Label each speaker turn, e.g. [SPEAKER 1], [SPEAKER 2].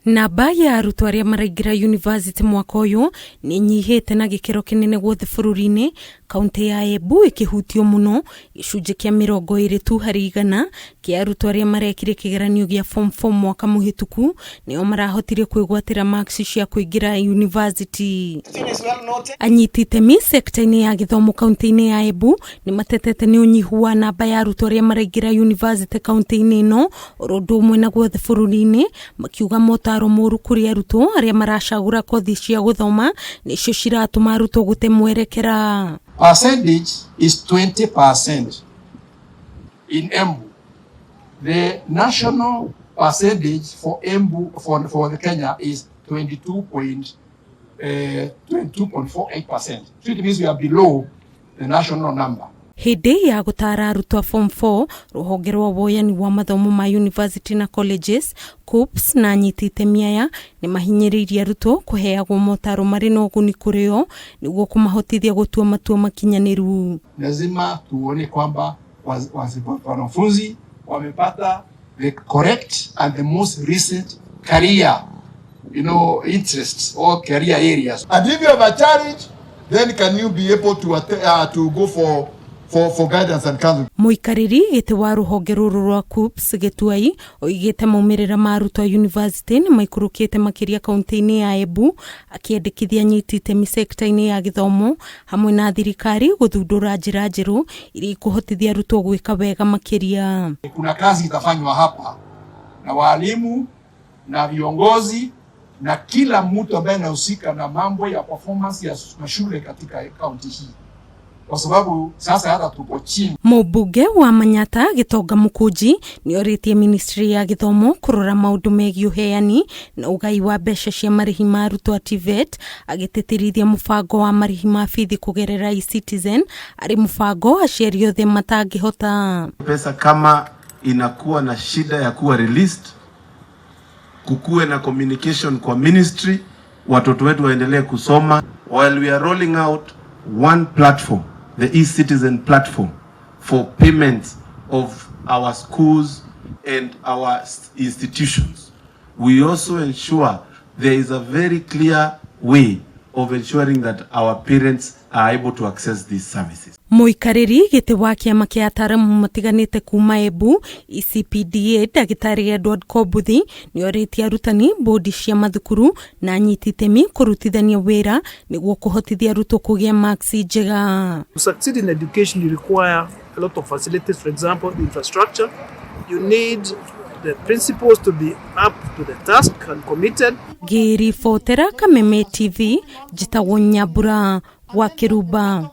[SPEAKER 1] Namba ya arutwo arĩa maraingĩra yunivasĩtĩ mwaka ũyũ nĩ ĩnyihĩte na gĩkĩro kĩnene guothe bũrũri-inĩ, Kauntĩ ya Embu ĩkĩhutio mũno, gĩcunjĩ kĩa 20 tu harĩ igana kĩa arutwo arĩa marekire kĩgeranio gĩa Form 4 mwaka mũhĩtũku nĩo marahotire kwĩgwatĩra marks cia kũingĩra yunivasĩtĩ. Anyiti itemi sekta-inĩ ya gĩthomo kaunti-inĩ ya Embu nĩ matetete nĩ ũnyihu wa namba ya arutwo arĩa maraingĩra yunivasĩtĩ kaunti-inĩ ĩno oro ũndũ ũmwe na guothe bũrũri-inĩ, makiuga motaro moru kũrĩ arutwo arĩa maracagũra kothi cia gũthoma nĩcio ciratũma arutwo gũte mwerekera.
[SPEAKER 2] Percentage is 20% in Embu. The national percentage for Embu for the Kenya is 22.48%. So it means we are below the national number.
[SPEAKER 1] Hĩndĩ ya gũtaara arutwo a Form 4, rũhonge rwa woyani wa mathomo ma university na colleges, KUCCPS, na anyiti itemi aya nĩ mahinyĩrĩirie arutwo kũheagwo motaro marĩ na ũguni kũrĩ o nĩguo kũmahotithia gũtua matua makinyanĩru.
[SPEAKER 2] Lazima tuone kwamba wanafunzi wamepata the correct and the most recent career interests or career areas.
[SPEAKER 3] And if you have a challenge, then can you be able to go for guidance and counseling?
[SPEAKER 1] Mũikarĩri gĩtĩ wa rũhonge rũrũ rwa KUCCPS Gĩtuai oigĩte maumĩrĩra ma arutwo a yunivasĩtĩ nĩ maikũrũkĩte makĩria kaunti-inĩ ya Embu, akĩendekithia anyiti itemi sekta-inĩ ya gĩthomo hamwe na thirikari gũthundũra njĩra njerũ iria ikũhotithia arutwo gwĩka wega makĩria.
[SPEAKER 2] Kuna kazi itafanywa hapa na walimu na viongozi na kila mtu ambaye anahusika na mambo ya performance ya mashule katika kaunti hii, kwa sababu sasa hata tuko chini.
[SPEAKER 1] Mũmbunge wa Manyata Gĩtonga Mũkũnji nĩ orĩtie ministry ya gĩthomo kũrora maũndũ megiĩ ũheani na ũgai wa mbeca cia marĩhi ma arutwo a TVET, agĩtĩtĩrithia mũbango wa marĩhi ma bithi kũgerera eCitizen arĩ mũbango aciari othe matangĩhota.
[SPEAKER 4] Pesa kama inakuwa na shida ya kuwa released, kukuwe na communication kwa ministry, watoto wetu waendelee kusoma while we are rolling out one platform, the e-citizen platform for payments of our schools and our institutions. We also ensure there is a very clear way of ensuring that our parents are able to access these services.
[SPEAKER 1] Mũikarĩri gĩtĩ wa kĩama kĩa ataramu matiganĩte kuma Embu, ECPDA, Ndagĩtarĩ Edward Kobuthi nĩ orĩtie arutani, bodi cia mathukuru na anyiti itemi kũrutithania wĩra nĩguo kũhotithia arutwo kũgĩa marks njega.
[SPEAKER 5] To succeed in education, you require a lot of facilities, for example, the infrastructure. You need the principals to be up to the task and committed.
[SPEAKER 1] Ngĩribotera Kameme TV, njĩtagwo Nyambura wa Kĩrumba.